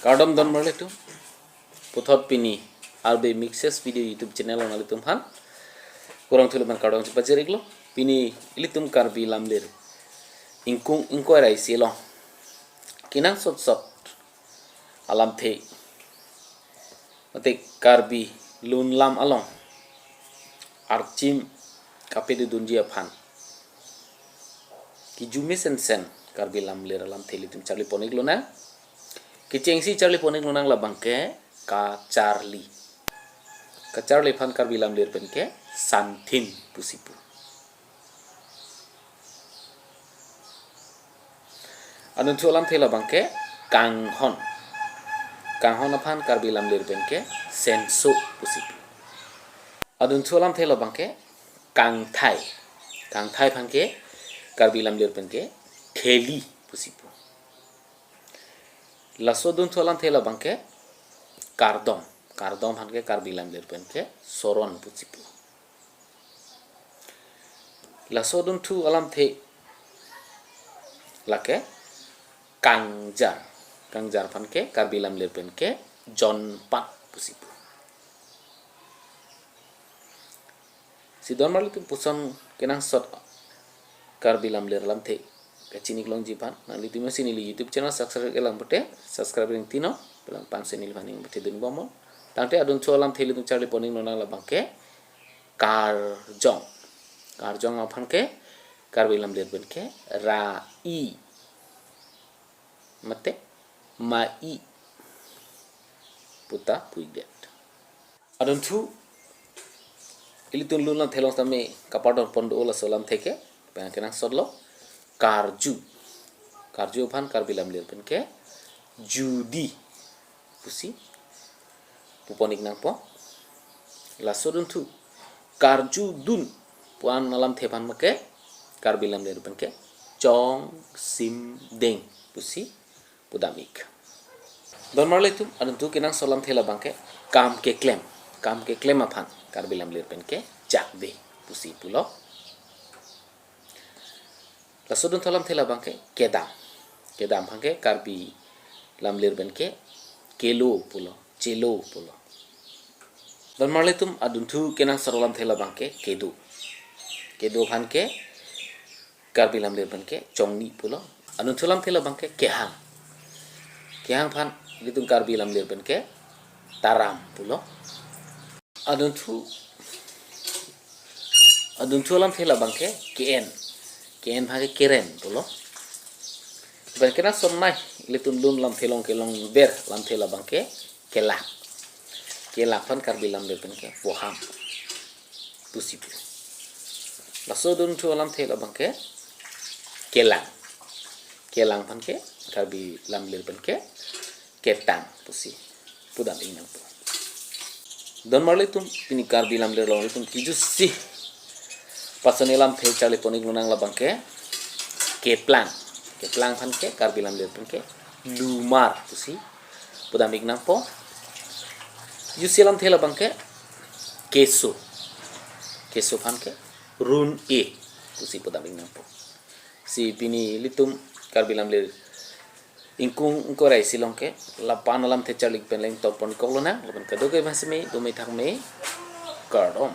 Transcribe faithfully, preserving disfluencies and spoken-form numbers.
Kardom donmarli atum. Puthot pini R B Mixes Video YouTube channel along ilitum aphan kurvangthu lapen kardom chepajir-iklo. Pini ilitum Karbi lamlir ingkung ingkoi ra isi along kenangsot sot alamthe mate Karbi lun lam along archim kapedodunji aphan kejui mesensen Karbi lamlir alamthe ilitum charli pon-iklonang. Kechengsi charli pon-iklonang labangke kacharli. Kacharli aphan Karbi lamlir penke santhin pusi pu. Adunthu alamthe labangke kanghon. Kanghon aphan Karbi lamlir penke senso pusi pu. Adunthu alamthe labangke kangthai. Kangthai aphan ke Karbi lamlir penke kheli pusi pu. Laso adunthu alamthe labangke kardom. Kardom aphan ke Karbi lamlir penke soron pusi pu. Laso adunthu alamthe lake kangjar. Kangjar aphan ke Karbi lamlir penke jonpat pusi pu. Si donmarli atum, puson kenangsot Karbi lamlir alamthe kachini kelongji aphan nanglitum si neli YouTube channel subscribe-ke lang pute subscribe ring tino, pelangpang si neliphan ning pute dunbomnon. Tangte adunthu alamthe ilitum charli pon-iklonang labangke karjong. Karjong aphan ke Karbi lamlir penke rai mate mai puta pu-ikdet. Adunthu ilitum lun lamthe along tame kapardon pon do laso alamthe ke, pen kenangsotlo karju. Karju aphan Karbi lamlir penke judi pusi pupon-ik nangpo. Laso adunthu karjudun pu-an alamthe aphan make Karbi lamlir penke chongsimdeng pusi pudam-ik. Donmarli atum, adunthu kenangsot alamthe labangke kam keklem. Kam keklem aphan Karbi lamlir penke jakbe pusi pulo. Laso adunthu alamthe labangke kedam. Kedam aphan ke Karbi lamlir penke kelo pulo, chelo pulo. Donmarli atum, adunthu kenangsot alamthe labangke kedo. Kedo aphan ke Karbi lamlir penke chongni pulo. Adunthu alamthe labangke kehang. Kehang aphan ilitum Karbi lamlir penke taram pulo. Adunthu, adunthu alamthe labangke ke-en. Ke-en aphan ke keren pulo. Pen kenangsot nei, ilitum lun lamthe along kelongver alamthe labangke kelak. Kelak aphan Karbi lamlir penke poham pusi pu. Laso adunthu alamthe labangke kelang. Kelang aphan ke Karbi lamlir penke ketang pusi pudam-ik nangpo. Donmarli atum, pini Karbi lamlir along ilitum kejutsi pasoni alamthe charli pon-iklonang labangke keplang. Keplang aphan ke Karbi lamlir penke lumar pusi pudam-ik nangpo. Jutsi alamthe labangke keso. Keso aphan ke run-e pusi pudam-ik nangpo. Si pini ilitum Karbi lamlir ingkung ingkoi ra isi along ke la-an alamthe charli pen le ingtong pon-ik-oklonang, lapen kadokave aphan si me, dome thakme, kardom.